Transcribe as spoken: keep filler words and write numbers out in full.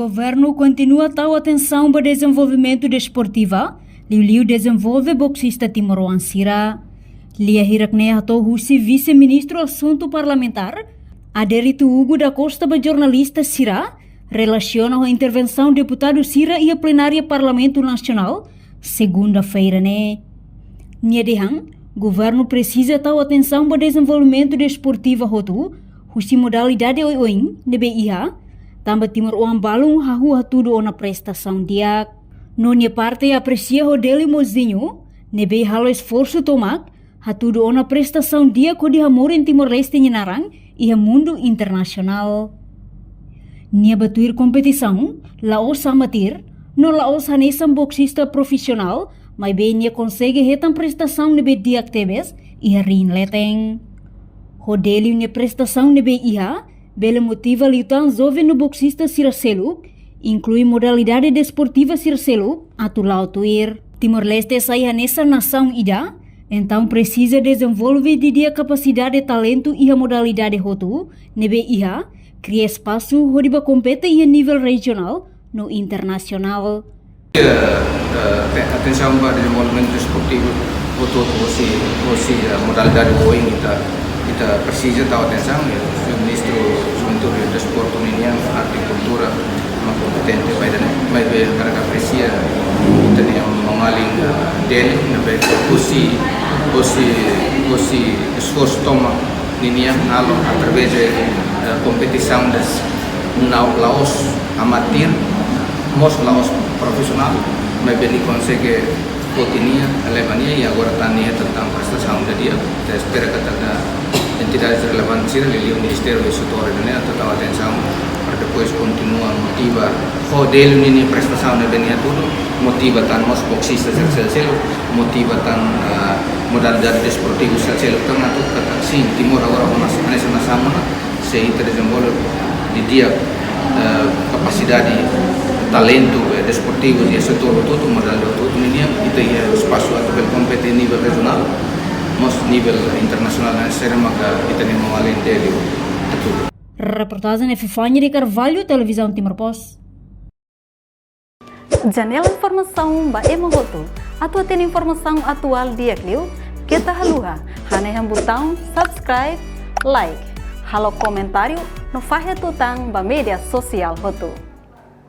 Governu kontinua tau atensaun ba dezenvolvimentu desportiva, liuliu dezenvolve boksista timoroan sira. Lia hirak-ne'e hato'o husi Vise-Ministru Asuntu Parlamentár, Adérito Hugo da Costa, ba jornalista sira, relasiona ho intervensaun deputadu sira iha plenária Parlamentu Nasionál, segunda-feira ne'e. Nia dehan, governu presiza tau atensaun ba dezenvolvimentu desportiva hotu, husi modalidade oioin ne'ebé iha, tanba timoroan balun hahú hatudu ona prestasaun di'ak. No nia parte apresia ho Délio Mozinho, ne'ebé halo esforsu tomak, hatudu ona prestasaun di'ak hodi hamorin Timor-Leste nia naran iha mundu internasionál. Nia ba tuir kompetisaun, la'ós amatir, no la'ós hanesan boksista profisionál, maibé nia konsege hetan prestasaun ne'ebé di'ak tebes iha ring leten. Ho Délio nia prestasaun ne'ebé iha, bele motiva liután joven no boksista sira seluk, inklui modalidade desportiva sira seluk, atu la'o tuir. Timor-Leste sai hanesan nasaun ida, entaun presiza dezenvolve didi'ak kapasidade talentu iha modalidade hotu ne'ebé iha, kria espasu hodi ba kompete iha nivel rejionál no internasionál. Eh, eh, te-, atensaun ba dezenvolvimentu desportivu hotu-hotu hosi, hosi, eh, modalidade oioin ita, ita presiza tau atensaun, eh, Ministru Juventude, Desportu ninian, Arte, Kultura, mak kompetente ba ida-ne'e, maibé hakarak apresia ita-nia mamalu, eh, Délio, ne'ebé hosi, hosi, hosi esforsu tomak ninian halo através de, eh, kompetisaun das nau la'ós amatir, mós la'ós profisionál, maibé nia konsege foti nia, eleva nia, i agora tan nia hetan tan prestasaun ida di'ak. Ita espera katak entidades relevante sira, liuliu ministériu iha setór ne'e, atu tau atensaun para depois kontinua motiva. Ho Délio ninia prestasaun ne'ebé nia hatudu, motiva tan mós boksista sira seluk, motiva tan, ah, modalidade desportivu sira seluk tan atu katak sin, Timor agora ho nas-, hanesan nasaun ona, se ita dezenvolve didi'ak, eh, kapasidade, talentu, eh, desportivu iha setór hotu-hotu, modalidade hotu-hotu ninian, ita iha espasu atu bele kompete nivel rejionál, mós nivel internasionál, ne'e sira maka ita-nia mamalu Délio atu. Reportajen Epifania de Carvalho, Televizaun Timor Post. Janela informasaun ba ema hotu. Atu hatene informasaun atuál di'ak liu, keta haluha hanehan butaun subscribe, like, halo komentáriu no fahe tutan ba média sosiál hotu.